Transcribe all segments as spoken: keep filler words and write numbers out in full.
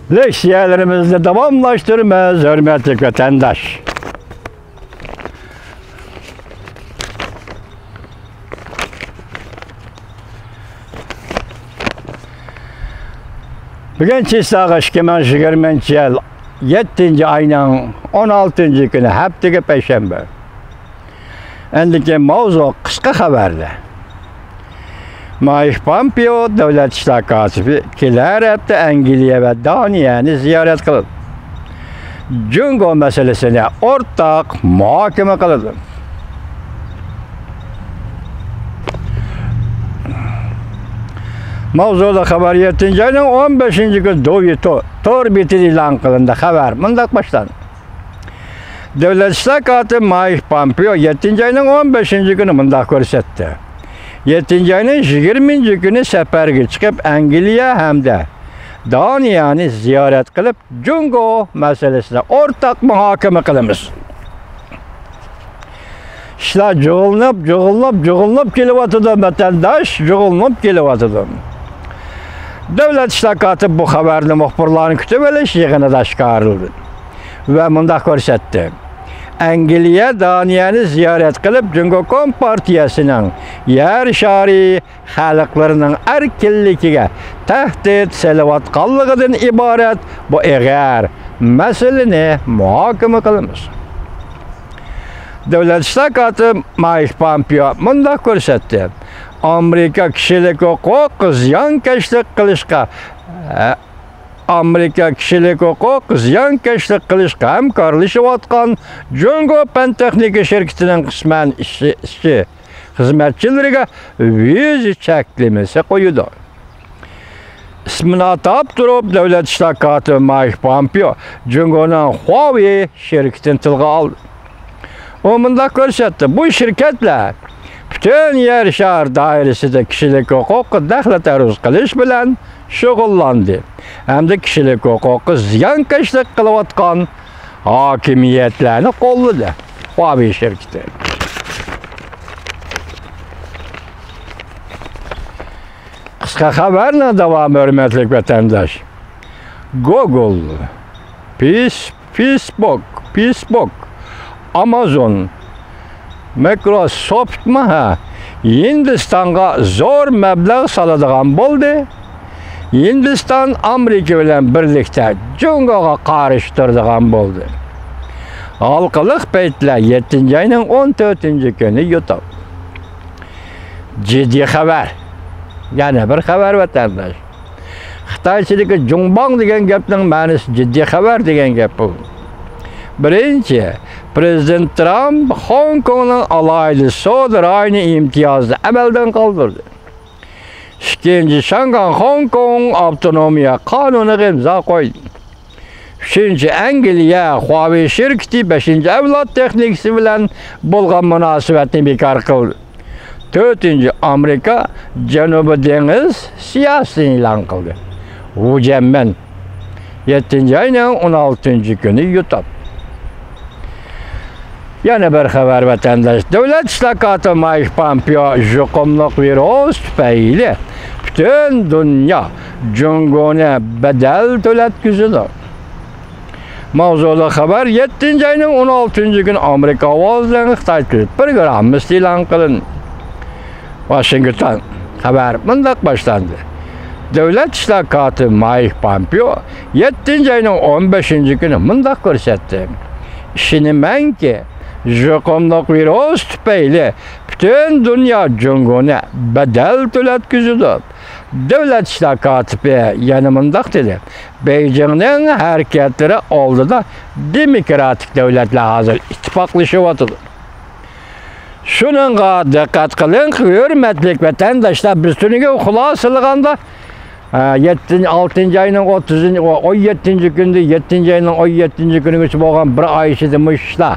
لېكسىيەلىرىمىزنى داۋاملاشتۇرىمىز، ھۆرمەتلىك ۋەتەنداش. بۈگۈن چىسلاغا ئىككى مىڭ يىگىرمىنچى يىل يەتتىنچى ئاينىڭ ئون ئالتىنچى كۈنى، ھەپتىگە پەيشەنبە. ئەندىكى ماۋزۇ قىسقا خەۋەردە. مايك پامپېئو دۆلەت ئىشلار كاتىپى كېلەر ھەپتە ئەنگلىيە ۋە دانىيەنى زىيارەت قىلىدۇ. جۇڭگو مەسىلىسىنى ئورتاق مۇھاكىمە قىلىدۇ. ماۋزۇلۇق خەۋەر يەتتىنچى ئاينىڭ ئون بەشىنچى كۈنى دوۋيۇ تو-، تور بېتىدە ئېلان قىلىندى. خەۋەر مۇنداق باشلاندى. دۆلەت ئىشلار كاتىپى مايك پامپېئو يەتتىنچى ئاينىڭ ئون بەشىنچى كۈنى مۇنداق كۆرسەتتى. يەتتىنچى ئاينىڭ يىگىرمىنچى كۈنى سەپەرگە چىقىپ، ئەنگلىيە ھەمدە دانىيەنى زىيارەت قىلىپ، جۇڭگو مەسىلىسىنى ئورتاق مۇھاكىمە قىلىمىز. ئىشلار جۇغلىنىپ، جۇغلىنىپ، جۇغلىنىپ كېلىۋاتىدۇ، ۋەتەنداش، جۇغلىنىپ كېلىۋاتىدۇ. دۆلەت ئىشلار كاتىپى بۇ خەۋەرنى مۇخبىرلارنى كۈتۈۋېلىش يىغىنىدا ئاشكارىلىدى ۋە مۇنداق كۆرسەتتى: ئەنگلىيە دانىيەنى زىيارەت قىلىپ، جۇڭگو كومپارتىيەسىنىڭ يەر شارى خەلقلىرىنىڭ ئەركىنلىكىگە تەھدىت سېلىۋاتقانلىقىدىن ئىبارەت بۇ ئېغىر مەسىلىنى مۇھاكىمە قىلىمىز. دۆلەت ئىشلار كاتىپى مايك پامپېئو مۇنداق كۆرسەتتى: ئامېرىكا كىشىلىك ھوقۇق زىيانكەشلىك قىلىشقا، ئامېرىكا كىشىلىك ھوقۇق زىيانكەشلىك قىلىشقا ھەمكارلىشىۋاتقان جۇڭگو پەن تېخنىكا شىركىتىنىڭ قىسمەن ئىشچى، ئىشچى خىزمەتچىلىرىگە ۋىزا چەكلىمىسى قويىدۇ. ئىسمىنى ئاتاپ تۇرۇپ، دۆلەت ئىشلار كاتىپى مايك پامپېئو جۇڭگونىڭ خۇاۋېي شىركىتىنى تىلغا ئالدى. ئۇ مۇنداق كۆرسەتتى: بۇ شىركەتلەر پۈتۈن يەر شارى دائىرىسىدە كىشىلىك ھوقۇققا دەخلى تەرۇز قىلىش بىلەن شۇغۇللاندى ھەمدە كىشىلىك ھوقۇققا زىيانكەشلىك قىلىۋاتقان ھاكىمىيەتلەرنى قوللىدى. خۇاۋېي شىركىتى. قىسقا خەۋەرنىڭ داۋامى، ھۆرمەتلىك ۋەتەنداش. گوگل، پېيس-، فېيسبوك، فېيسبوك، ئامازون، مىكروسوفتمۇ ھە، ھىندىستانغا زور مەبلەغ سالىدىغان بولدى. ھىندىستان ئامېرىكا بىلەن بىرلىكتە جۇڭگوغا قارشى تۇرىدىغان بولدى. ھالقىلىق پەيتلەر يەتتىنچى ئاينىڭ ئون تۆتىنچى كۈنى يۇتۇپ. جىددىي خەۋەر. يەنە بىر خەۋەر، ۋەتەنداش. خىتايچىدىكى جۇڭباڭ دېگەن گەپنىڭ مەنىسى جىددىي خەۋەر دېگەن گەپ بۇ. بىرىنچى، پىرېزىدېنت ترامپ خوڭكوڭنىڭ ئالاھىدە سودا رايونى ئىمتىيازىنى ئەمەلدىن قالدۇردى. ئىككىنچى، شاڭگاڭ خوڭكوڭ ئاپتونومىيە قانۇنىغا ئىمزا قويدى. ئۈچىنچى، ئەنگلىيە خۇاۋېي شىركىتى بەشىنچى ئەۋلاد تېخنىكىسى بىلەن بولغان مۇناسىۋەتنى بىكار قىلدى. تۆتىنچى، ئامېرىكا جەنۇبىي دېڭىز سىياسىتىنى ئېلان قىلدى. ۋۇ جيەنمىن يەتتىنچى ئاينىڭ ئون ئالتىنچى كۈنى يۇتۇپ. يەنە بىر خەۋەر، ۋەتەنداش. دۆلەت ئىشلار كاتىپى مايك پامپېئو يۇقۇملۇق ۋىرۇس تۈپەيلى پۈتۈن دۇنيا جۇڭگونى بەدەل تۆلەتكۈزىدۇ. ماۋزۇلۇق خەۋەر يەتتىنچى ئاينىڭ ئون ئالتىنچى كۈنى ئامېرىكا ئاۋازىنىڭ خىتاي تىل پروگراممىسىدا ئېلان قىلىندى. ۋاشىنگتون، خەۋەر مۇنداق باشلاندى. دۆلەت ئىشلار كاتىپى مايك پامپېئو يەتتىنچى ئاينىڭ ئون بەشىنچى كۈنى مۇنداق كۆرسەتتى: ئىشىنىمەنكى، يۇقۇملۇق ۋىرۇس تۈپەيلى پۈتۈن دۇنيا جۇڭگونى بەدەل تۆلەتكۈزىدۇ. دۆلەت ئىشلار كاتىپى يەنە مۇنداق دېدى: بېيجىڭنىڭ ھەرىكەتلىرى ئالدىدا دېموكراتىك دۆلەتلەر ھازىر ئىتتىپاقلىشىۋاتىدۇ. شۇنىڭغا دىققەت قىلىڭ، ھۆرمەتلىك ۋەتەنداشلار، بىز تۈنۈگۈن خۇلاسىلىغاندا، ئە، يەتتىنچى، ئالتىنچى ئاينىڭ ئوتتۇزىنچى، ئون يەتتىنچى كۈندە، يەتتىنچى ئاينىڭ ئون يەتتىنچى كۈنىگىچە بولغان بىر ئاي ئىچىدە مۇشۇ ئىشلار،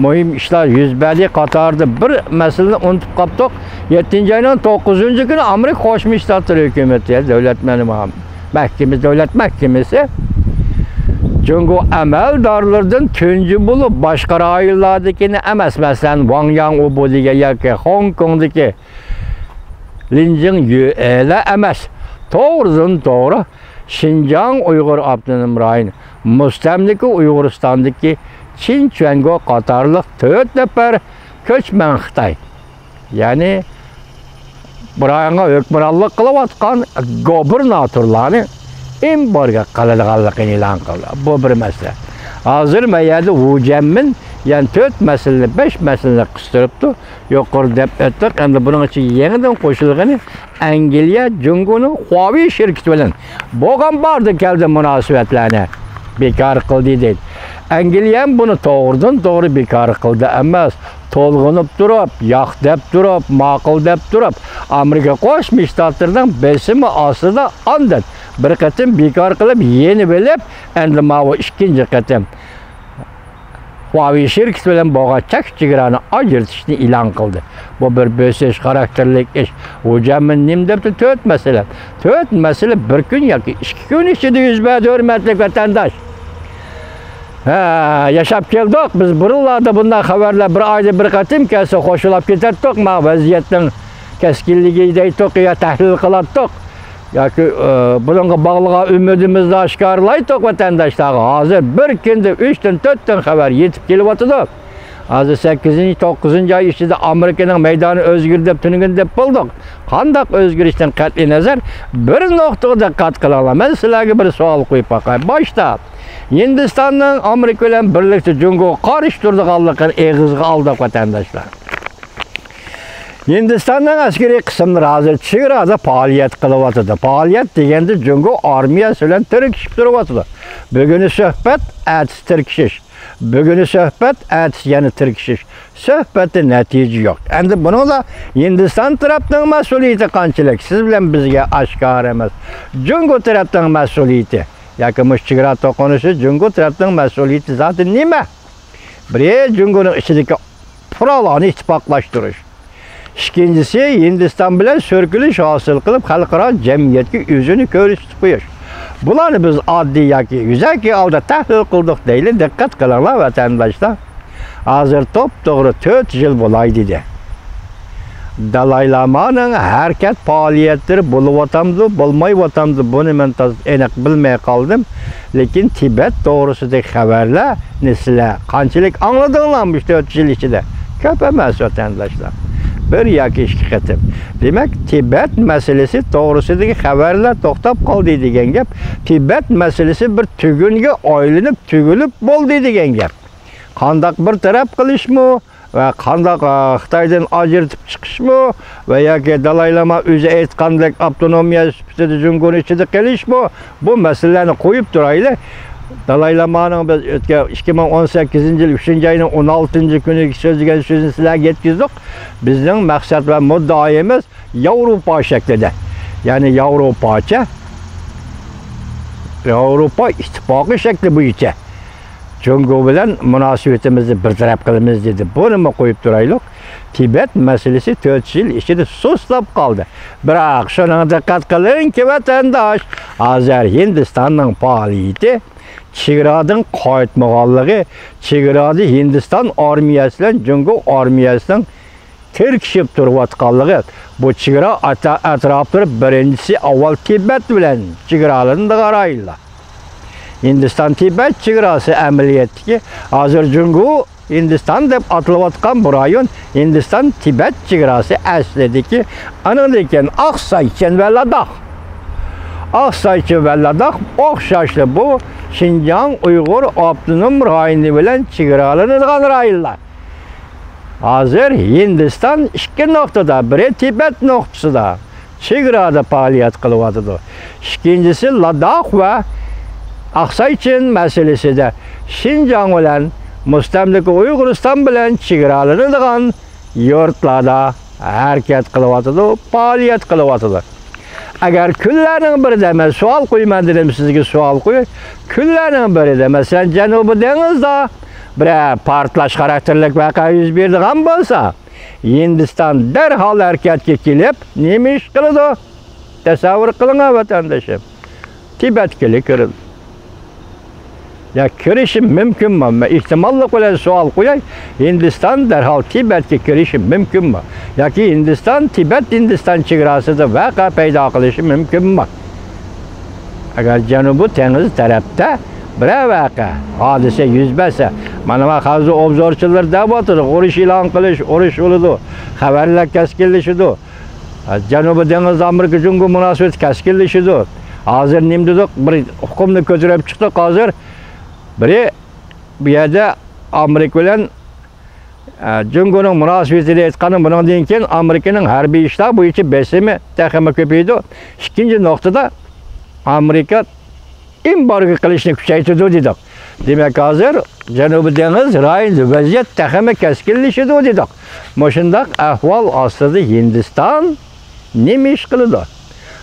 مۇھىم ئىشلار يۈز بەردى. قاتارىدا بىر مەسىلىنى ئۇنتۇپ قاپتۇق. يەتتىنچى ئاينىڭ توققۇزىنچى كۈنى ئامېرىكا قوشما شتاتلىرى ھۆكۈمىتى، دۆلەت مەھكىمىسى، دۆلەت مەھكىمىسى جۇڭگو ئەمەلدارلىرىدىن تۇنجى بولۇپ باشقا رايونلاردىكىنى ئەمەس، مەسىلەن، ۋاڭ ياڭ ئۇبۇ دېگەن ياكى خوڭكوڭدىكى لىن جىڭ يۈئېلا ئەمەس، توغرىدىن توغرا شىنجاڭ ئۇيغۇر ئاپتونوم رايونى، مۇستەملىكە ئۇيغۇرىستاندىكى چىن چۈەنگو قاتارلىق تۆت نەپەر كۆچمەن خىتاي، يەنى بۇ رايونغا ھۆكۈمرانلىق قىلىۋاتقان گوبىرناتورلارنى ئېمبارگو قىلىدىغانلىقىنى ئېلان قىلدى. بۇ بىر مەسىلە. ھازىر مەن يەردە ۋۇ جيەنمىن يەنە تۆت مەسىلىنى، بەش مەسىلىنى قىستۇرۇپتۇ. يۇقىرىدا دەپ ئۆتتۇق. ئەمدى بۇنىڭ ئىچىگە يېڭىدىن قوشۇلغىنى ئەنگلىيە جۇڭگونىڭ خۇاۋېي شىركىتى بىلەن بولغان باردى كەلدى مۇناسىۋەتلەرنى بىكار قىلدى دەيدۇ. ئەنگلىيەمۇ بۇنى توغرىدىن توغرا بىكار قىلدى ئەمەس، تولغىنىپ تۇرۇپ، ياق دەپ تۇرۇپ، ماقۇل دەپ تۇرۇپ، ئامېرىكا قوشما شتاتلىرىنىڭ بېسىمى ئاستىدا ئاندىن بىر قېتىم بىكار قىلىپ يېنىۋېلىپ، ئەمدى ماۋۇ ئىككىنچى قېتىم خۇاۋېي شىركىتى بىلەن بولغان چەك چېگرانى ئاجرىتىشنى ئېلان قىلدى. بۇ بىر بۆسۈش خاراكتېرلىك ئىش. ۋۇ جيەنمىن نېمە دەپتۇ؟ تۆت مەسىلە. تۆت مەسىلە بىر كۈن ياكى ئىككى كۈن ئىچىدە يۈز بەردى، ھۆرمەتلىك ۋەتەنداش. ھە، ياشاپ كەلدۇق. بىز بۇرۇنلاردا بۇنداق خەۋەرلەر بىر ئايدا بىر قېتىم كەلسە خوشلاپ كېتەتتۇق. مانا ۋەزىيەتنىڭ كەسكىنلىكى دەيتتۇق يا تەھلىل قىلاتتۇق. ياكى، ئى، بۇنىڭغا باغلىغان ئۈمىدىمىزنى ئاشكارىلايتتۇق ۋەتەنداشلارغا. ھازىر بىر كۈندە ئۈچتىن، تۆتتىن خەۋەر يېتىپ كېلىۋاتىدۇ. ھازىر سەككىزىنچى، توققۇزىنچى ئاي ئىچىدە ئامېرىكىنىڭ مەيدانى ئۆزگىرىپ، تۈنۈگۈن دەپ بولدۇق. قانداق ئۆزگىرىشتىن قەتئىي نەزەر، بىر نۇقتىغا دىققەت قىلىڭلار. مەن سىلەرگە بىر سوئال قويۇپ باقاي. باشتا ھىندىستاننىڭ ئامېرىكا بىلەن بىرلىكتە جۇڭگوغا قارشى تۇرىدىغانلىقىنى ئېغىزغا ئالدۇق، ۋەتەنداشلار. ھىندىستاننىڭ ئەسكىرىي قىسىملىرى ھازىر چېگرادا پائالىيەت قىلىۋاتىدۇ. پائالىيەت دېگەندە جۇڭگو ئارمىيەسى بىلەن تىركىشىپ تۇرۇۋاتىدۇ. بۈگۈنى سۆھبەت، ئەتىسى تىركىشىش. بۈگۈنى سۆھبەت، ئەتىسى يەنە تىركىشىش. سۆھبەتتە نەتىجە يوق. ئەمدى بۇنىڭدا ھىندىستان تەرەپنىڭ مەسئۇلىيىتى قانچىلىك؟ سىز بىلەن بىزگە ئاشكارا ئەمەس. جۇڭگو تەرەپنىڭ مەسئۇلىيىتى ياكى مۇشۇ چېگرا توقۇنۇشى جۇڭگو تەرەپنىڭ مەسئۇلىيىتى زادى نېمە؟ بىرى، جۇڭگونىڭ ئىچىدىكى پۇقرالارنى ئىتتىپاقلاشتۇرۇش. ئىككىنچىسى، ھىندىستان بىلەن سۈركىلىش ھاسىل قىلىپ، خەلقئارا جەمئىيەتكە ئۆزىنى كۆرسىتىپ قويۇش. بۇلارنى بىز ئاددىي ياكى يۈزەكى ھالدا تەھلىل قىلدۇق دەيلى، دىققەت قىلىڭلار، ۋەتەنداشلار. ھازىر توپتوغرا تۆت يىل بولاي دېدى. دالاي لامانىڭ ھەرىكەت پائالىيەتلىرى بولۇۋاتامدۇ، بولمايۋاتامدۇ، بۇنى مەن تازا ئېنىق بىلمەي قالدىم. لېكىن تىبەت توغرىسىدىكى خەۋەرلەرنى سىلەر قانچىلىك ئاڭلىدىڭلار مۇشۇ تۆت يىل ئىچىدە؟ كۆپ ئەمەس، ۋەتەنداشلار. بىر ياكى ئىككى قېتىم. دېمەك، تىبەت مەسىلىسى توغرىسىدىكى خەۋەرلەر توختاپ قالدى دېگەن گەپ، تىبەت مەسىلىسى بىر تۈگۈنگە ئايلىنىپ، تۈگۈلۈپ بولدى دېگەن گەپ. قانداق بىر تەرەپ قىلىشمۇ ۋە قانداق، ئا، خىتايدىن ئاجرىتىپ چىقىشمۇ ۋە ياكى دالاي لاما ئۆزى ئېيتقاندەك ئاپتونومىيە سۈپىتىدە جۇڭگونىڭ ئىچىدە قېلىشمۇ، بۇ مەسىلىلەرنى قويۇپ تۇرايلى. دالاي لامانىڭ بىز ئۆتكەن ئىككى مىڭ ئون سەككىزىنچى يىل ئۈچىنچى ئاينىڭ ئون ئالتىنچى كۈنى سۆزلىگەن سۆزىنى سىلەرگە يەتكۈزدۇق. بىزنىڭ مەقسەت ۋە مۇددىئايىمىز ياۋروپا شەكلىدە، يەنى ياۋروپاچە، ياۋروپا ئىتتىپاقى شەكلى بويىچە جۇڭگو بىلەن مۇناسىۋىتىمىزنى بىر تەرەپ قىلىمىز دېدى. بۇنىمۇ قويۇپ تۇرايلۇق. تىبەت مەسىلىسى تۆت يىل ئىچىدە سۇسلاپ قالدى. بىراق، شۇنىڭغا دىققەت قىلىڭكى، ۋەتەنداش، ھازىر ھىندىستاننىڭ پائالىيىتى، چېگرادىن قايتمىغانلىقى، چېگرادا ھىندىستان ئارمىيەسى بىلەن جۇڭگو ئارمىيەسىنىڭ تىركىشىپ تۇرۇۋاتقانلىقى، بۇ چېگرا ئەتە-، ئەتراپلىرى بىرىنچىسى ئاۋۋال تىبەت بىلەن چېگرالىنىدىغان رايونلار. ھىندىستان تىبەت چېگراسى ئەمەلىيەتتىكى ھازىر جۇڭگو ھىندىستان دەپ ئاتىلىۋاتقان بۇ رايون ھىندىستان تىبەت چېگراسى ئەسلىدىكى، ئانىڭدىن كېيىن ئاقساي چىن ۋە لاداخ. ئاقساي چىن ۋە لاداخ ئوخشاشلا بۇ شىنجاڭ ئۇيغۇر ئاپتونوم رايونى بىلەن چېگرالىنىدىغان رايونلار. ھازىر ھىندىستان ئىككى نۇقتىدا، بىرى تىبەت نۇقتىسىدا چېگرادا پائالىيەت قىلىۋاتىدۇ. ئىككىنچىسى لاداخ ۋە ئاقساي چىن مەسىلىسىدە شىنجاڭ بىلەن مۇستەملىكە ئۇيغۇرىستان بىلەن چېگرالىنىدىغان يۇرتلاردا ھەرىكەت قىلىۋاتىدۇ، پائالىيەت قىلىۋاتىدۇ. ئەگەر كۈنلەرنىڭ بىرىدە مەن سوئال قويىمەن دېدىم، سىزگە سوئال قويۇپ، كۈنلەرنىڭ بىرىدە، مەسىلەن، جەنۇبىي دېڭىزدا بىرەر پارتلاش خاراكتېرلىك ۋەقە يۈز بېرىدىغان بولسا، ھىندىستان دەرھال ھەرىكەتكە كېلىپ، نېمە ئىش قىلىدۇ؟ تەسەۋۋۇر قىلىڭا، ۋەتەندىشىم. تىبەتكىلا كىرىدۇ. يا كىرىشى مۇمكىنمۇ؟ مەن ئېھتىماللىق بىلەن سوئال قوياي، ھىندىستان دەرھال تىبەتكە كىرىشى مۇمكىنمۇ؟ ياكى ھىندىستان، تىبەت، ھىندىستان چېگراسىدا ۋەقە پەيدا قىلىشى مۇمكىنمۇ؟ ئەگەر جەنۇبىي دېڭىز تەرەپتە بىرەر ۋەقە، ھادىسە يۈز بەرسە، مانا، مانا ھازىر ئوبزورچىلار دەۋاتىدۇ، ئۇرۇش ئېلان قىلىش، ئۇرۇش بولىدۇ، خەۋەرلەر كەسكىنلىشىدۇ. جەنۇبىي دېڭىز ئامېرىكا جۇڭگو مۇناسىۋىتى كەسكىنلىشىدۇ. ھازىر نېمە دېدۇق؟ بىر ئۇقۇمنى كۆتۈرۈپ چىقتۇق ھازىر. بىرى، بۇ يەردە ئامېرىكا بىلەن، ئە، جۇڭگونىڭ مۇناسىۋىتىنى ئېيتقاندا، بۇنىڭدىن كېيىن ئامېرىكىنىڭ ھەربىي ئىشلار بويىچە بېسىمى تېخىمۇ كۆپىيىدۇ. ئىككىنچى نۇقتىدا، ئامېرىكا ئېمبارگو قىلىشنى كۈچەيتىدۇ دېدۇق. دېمەك، ھازىر جەنۇبىي دېڭىز رايونىدا ۋەزىيەت تېخىمۇ كەسكىنلىشىدۇ دېدۇق. مۇشۇنداق ئەھۋال ئاستىدا ھىندىستان نېمە ئىش قىلىدۇ؟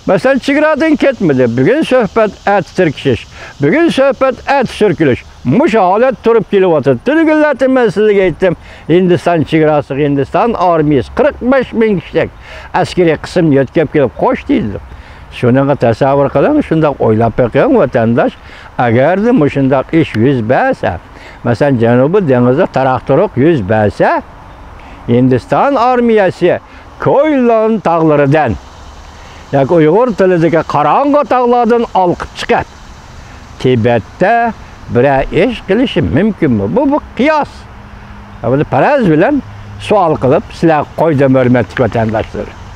مەسىلەن، چېگرادىن كەتمىدى. بۈگۈن سۆھبەت، ئەتە تىركىشىش. بۈگۈن سۆھبەت، ئەتە سۈركىلىش. مۇشۇ ھالەت تۇرۇپ كېلىۋاتىدۇ. تۈنۈگۈنلەردە مەن سىزگە ئېيتتىم، ھىندىستان چېگراسىغا ھىندىستان ئارمىيەسى قىرىق بەش مىڭ كىشىلىك ئەسكىرىي قىسىمنى يۆتكەپ كېلىپ، خوش دېدى. شۇنىڭغا تەسەۋۋۇر قىلىڭ، شۇنداق ئويلاپ بېقىڭ، ۋەتەنداش. ئەگەردە مۇشۇنداق ئىش يۈز بەرسە، مەسىلەن، جەنۇبىي دېڭىزدا تاراق-تۇرۇق يۈز بەرسە، ھىندىستان ئارمىيەسى كويلان تاغلىرىدىن ياكى ئۇيغۇر تىلىدىكى قاراڭغۇ تاغلاردىن ئالقىپ چىقىپ، تىبەتتە بىرەر ئىش قىلىشى مۇمكىنمۇ؟ بۇ، بۇ قىياس. بۇنى پەرەز بىلەن سوئال قىلىپ، سىلەر قويدۇم، ھۆرمەتلىك ۋەتەنداشلىرىم.